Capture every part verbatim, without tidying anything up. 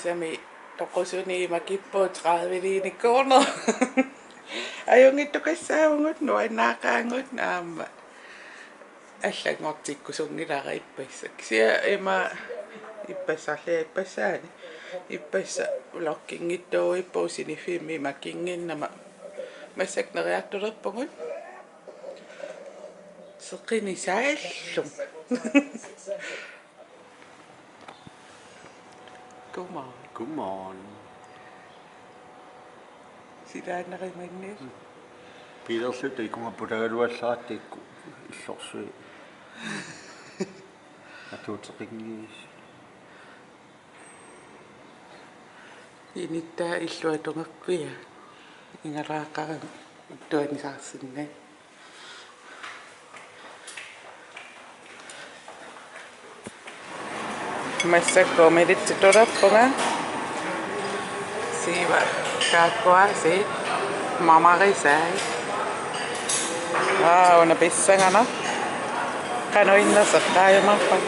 Tami toqusuni makippoq tredive-liinikuuneq. Ajunngitsukassaavugut, nuannaaqaagut aamma. Allanngortikkusunngilara ippassaq. Kisianni ima ippassarlia ippassaani. Ippassaq vlogginngitsuuvoq, siniffimmik makinnginnama. Massakkut neriartulerpugut. Seqineq saallugu. Godmorgen. Godmorgen. Silaannarimanni. Biilerluta ikunga putagaluallarattikku illorsui. Atuuteqinngis. Inittaa illuatungerpia. Ingalaaqarami tuanisaarsinnaat. Massakkut militsitulerpunga. Siiva kaakkuaasiit mamarisai. Aa, una pissanganaq. Qanoq innersoq eqqaajumaarpara.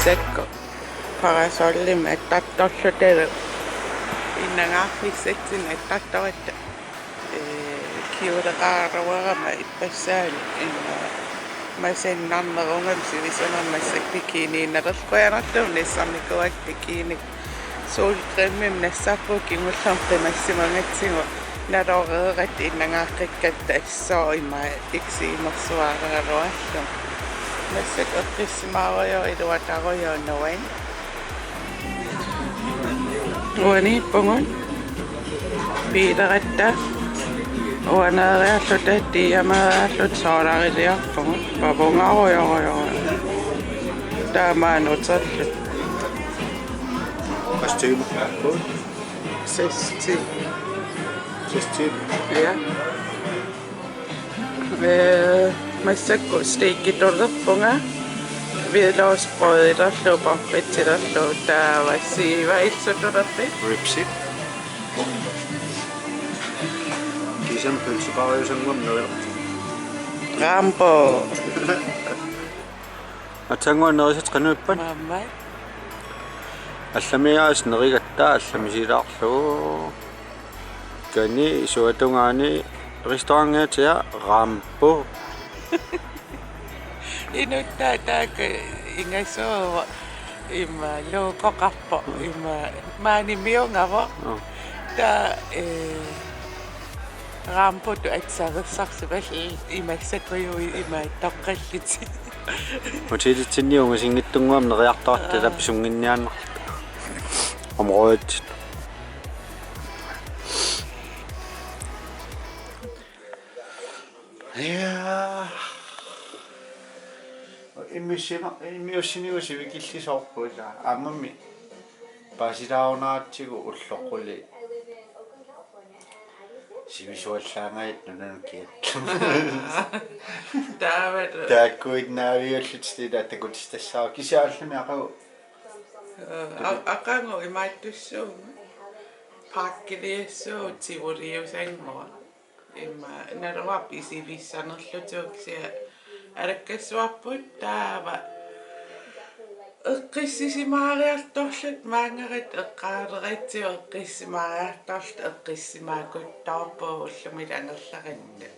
Massakkut parasolimik attartorlutalu innangaarfissatsinnik attartoratta. Ee, kjoleqaraluarama ippassaani, ima masannarnerugami sivisoorama massakkut bikiniinnarlugu, qujanartumik nassarnikuuakka bikini. Solcrememik nassarpunga kingullermik qimassimagatsigu, naloreeratta innangaaqqikkatta assut ima eksiimersuaaraluarlugu. Massakkut eqqissimaarujoor iluatarujoor nuann. Uaniippugut biileratta, uaneeriarluta tiiameeriarluta soorariliorpugut, papungarujorujorujoor. Taamaanut uterluta. Kostume. Seks ti. Seks ti. Ja. Ee, massakkut steakitulerpunga, hvidløgsbrødilerlugu, pomfritilerlugu, taava siiva illutulerpit? Ribsit. Kiisami pølsepariusannguamik nerilerput. Rambo. Aatsaannguaq nerisat qanoq ippat? Maammat. Allamiiaas nerigatta allamisilaarlugu. Kani suatungaani restaurantiata Rambo. Inuttaa taakku ingasuuvoq, ima logoqarpoq, ima maanimiungavoq. Aa. Taava, ee, Rambotut atisarissarsimalli imassakuju ima toqqallutik. Hotelitsinni ungasinngitsunnguamik neriartoratta. Aa. Taava pisunnginniaannarluta. Området. Ja. Immiussima-, immiussinigu sivikillisoorpoq, ila. Aammami paasilaarunaaratsigu ulloq quli. Sivisuallaangajatta nunanut kiattama. Taavalu. Taakkuinnaaviullutit ila takutitassaavoq, kisianni allanik aqagu. Ee, a-, aqagu imaattussuugut. Pakkiliassuugut tivoliusannguaq. Ima naluara pisivissanerlutik kisianni alakkassuarput, taava eqqissisimaariartorluta, maanngarat eqqaaleratsigu eqqissisimaariartorluta, eqqissisimaakkuttoorpugut ullumi angerlaratta.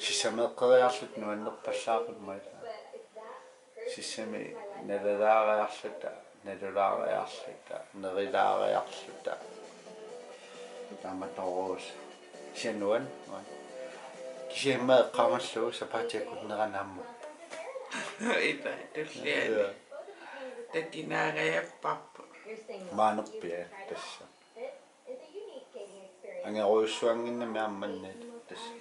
Sissami eqqeriarluta nuannerpallaaqimmat. Sissami nalalaariarluta, nalulaariarluta, nerilaariarluta. Taama toruus. Sianuan, nuan. Kisianni eqqaamallugu sapaatip akunnerani aamma. Ila tulliani. Ja. Takinaagajapparput. Maanerpiaq tassa. Angerujussuannginnami aamma manna tassa.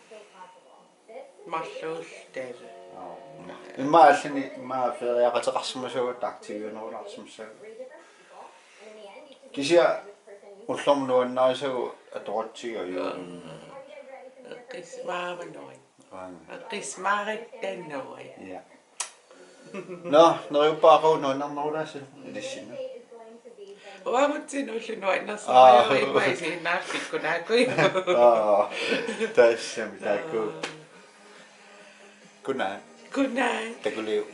Marluulluta. Aa. Immaqa allanik immaqa feriaqateqarsimasuugut aktiviunerulaarsimassaaq. Kisianni ullormut nuannarisagut atoratsigu ajuulluni. Qismaavanuit. Aana. Qismaarittannuit. Ja. Nå, neriuppunga aqagu nuannarnerulaassaaq ilissinnut. Uagutsinnut ulloq nuannersorujussuuvoq Aa. Immaqa isiginnaarlugu kunaakkut. Aa, tassami taakku. Godnat. Godnat. Takuliuk.